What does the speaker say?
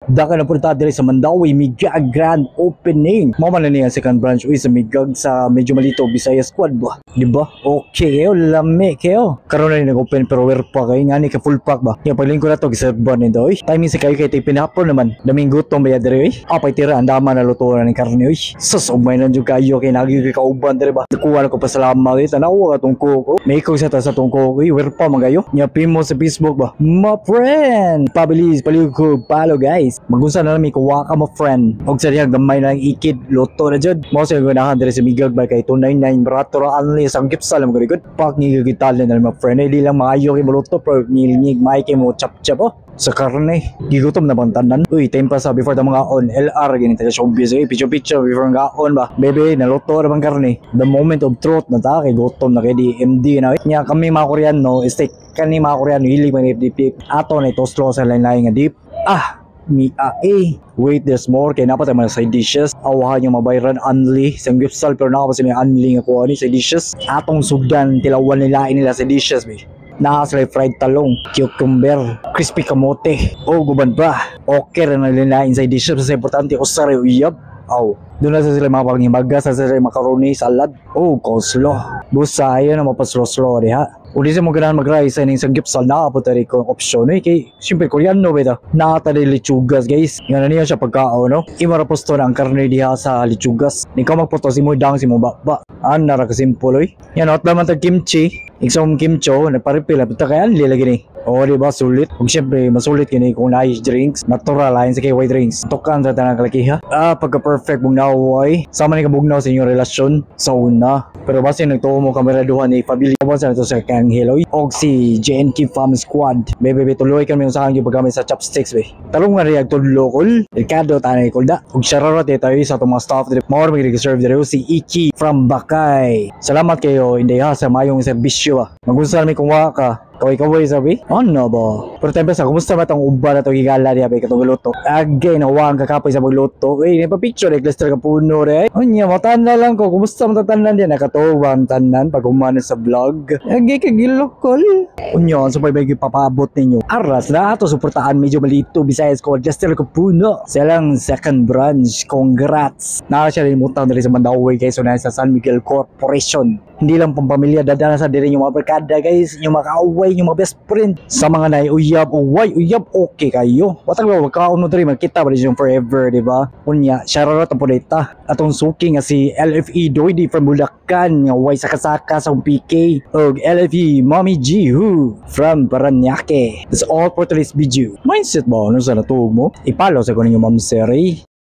Daka na punta diri sa Mandaue, Migag Grand Opening. Mao man na niya second branch uy sa Migag sa medyo malito Bisaya Squad ba. Di ba? Okay kayo, lami kayo. Karon na nag-open pero where pa kay ngani ka full pack ba. Nya paglingko na to giserve ba nito oy. Timing sa kayo kay tipinhapon naman. Daming gutom ba diri oy. Apay tira ang dama na luto na ni karne oy. Sus, ugmay lang jud kayo kay nagi kay kauban diri ba. Kuha na ko pasalamat oy. Tanawa atong kuko. May ikaw sa ta sa tong kuko oy. Where pa man kayo. Nya pimo sa Facebook ba. My friend. Pabilis palihog ko follow, guys. Magunsa na lang mi kuha ka mo, friend. Og sa dihang gamay na lang ikid luto na jud. Mao sa ganahan diri sa Migag ba kay 299 barato ra only samgyupsal mo gud. Pak ni gitalen na mga friend. Di lang maayo kay moluto pero ngilngig may kay mo chap chap oh sa karne. Gigutom na bang tanan? Uy, time pa sa before ta mga on LR gini taga showbiz eh. Picture picture before nga on ba. Bebe, naluto ra bang karne? The moment of truth na ta kay gutom na kay di MD na. Nya kami mga Koreano, steak kani mga Koreano hilig man dip dip. Ato na ito slow sa lain-lain nga dip. Ah, mi ah, eh. Wait, there's more kay dapat mga side dishes. Awahan yung mabayran only. Samgyupsal pero naa pa sila only nga kuha ni side dishes. Atong sugdan tilawan nila nila sa dishes be. Naa sila fried talong, cucumber, crispy kamote, o guban pa. Okay ra na nila inside dishes. Basta importante usa ra uyab. Aw, doon na sa sila mga panghimaga, sa sila macaroni, salad, oh, coleslaw. Busa, ayun na mapaslo-slow diha. Uli sa mo ganahan mag-rice ay samgyupsal na po tari ko option eh kay syempre Koreano ba ito. Naa ta lechugas, guys. Nga na niya siya pagkaon no. Imo ra posto na ang karne diha sa lechugas. Ikaw magputo si mo dang si mo ba ba. Ana ra ka simple oy. Yan hot naman tag kimchi. Iksong kimcho nagparipil punta kay anli lagi ni. Oo, di ba? Sulit. Kung syempre, masulit kini kung naay drinks. Natural, ayon sa KY drinks. Tukan sa tanang kalakiha. Ah, pagka-perfect bugnaw ay. Sama ni kabugnaw sa inyong relasyon sa una. Pero basta nagtuo mo kameraduhan ni pamilya mo sa ito sa kang Heloy. Og si JNK Fam Squad. Bebe, bebe, tuloy kami yung sa aking paggamit sa chopsticks, be. Talong nga riyag tudlo kol. Delikado tanay kol da. Og shoutout tayo sa atong mga staff diri. Mao ra serve diri si Iki from Bakay. Salamat kayo inday ha sa mayong serbisyo ah. Magunsa mi kung wa ka. Kaway-kaway sabi? Ano ba? Pero tempe sa, kumusta ba itong uba na ito gigala niya ba katong luto? Agay, nawa ang kakapoy sa magluto. Uy, pa picture, eh, cluster ka puno re. Unya, matanan lang ko. Kumusta mo tanan diyan? Nakatuwa ang tanan pag humana sa vlog. Agay, kagilokol. Unya, ang sabay may papaabot ninyo. Aras na ato, suportaan medyo malito. Bisayas ko, cluster ka puno. Silang second branch. Congrats. Naa siya rin mutang diri sa Mandaue guys. So, na sa San Miguel Corporation. Hindi lang pampamilya, dadala sa diri yung mga barkada guys, yung mga kaaway, yung mga best friend. Sa mga naiuyab o way uyab, okay kayo. Watag ba magkaon mo diri magkita ba yung forever, di ba? Unya, shoutout ang pudita. Atong suki nga si LFE Doidi from Bulacan, nga way saka-saka sa PK. Og LFE Mommy G Who from Paranaque. That's all for today's video. Mindset ba? Ano sa natuog mo? Ipalo sa ko ninyo, Ma'am Seri.